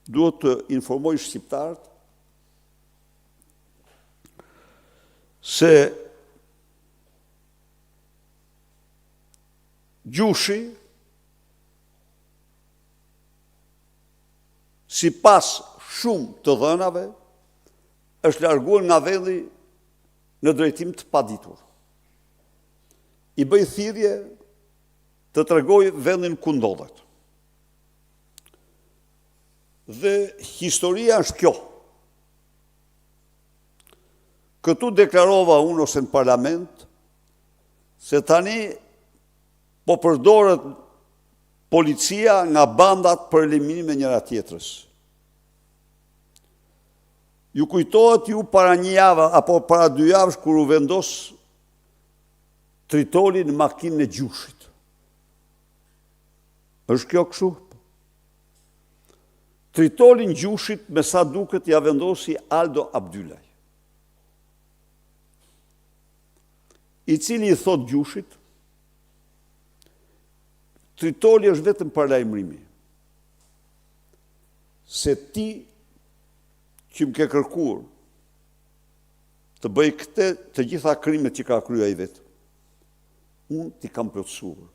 Duhet të informoj shqiptarët se Gjushi sipas shumë të dhënave është larguar nga vendi në drejtim të paditur. I bëj thirrje të tregojë vendin ku ndodhet. Dhe historia është kjo. Këtu deklarova unë ose në parlament se tani po përdoret policia nga bandat për eliminimin e njëra-tjetrës. Ju kujtohet ju para një jave apo para dy javësh kur u vendos tritoli në makinën e Gjushit. Është kjo kështu? Tritolin Gjushit me sa duket ia vendosi Aldo Abdylaj. I cili i thotë Gjushit, tritoli është vetëm paralajmërimi, se ti që më ke kërkuar të bëj këtë të gjitha krimet që ka kryer ai vetë, unë t'i kam plotësuar.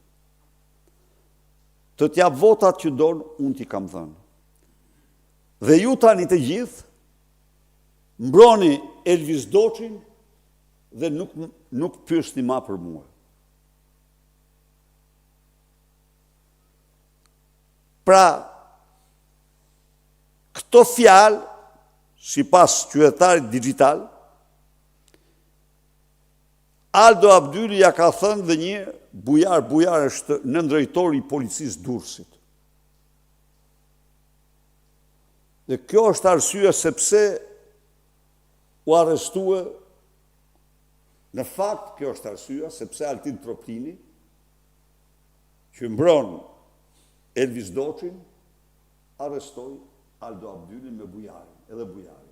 Të t'jap votat që don, unë t'i kam dhënë. Dhe ju tani të gjithë, mbroni Elvis Doçin dhe nuk, nuk pyesni ma për mua. Pra, këto fjalë, sipas qytetarit dixhital, Aldo Abdyli ia ka thënë dhe një Bujar Bujar është nëndrejtori i policisë Durrësit. Dhe kjo është arsyeja sepse u arrestue në fakt kjo është arsyeja sepse Altin Troplini që mbron Elvis Doçin arrestoi Aldo Abdylin me Bujarin, edhe Bujarin.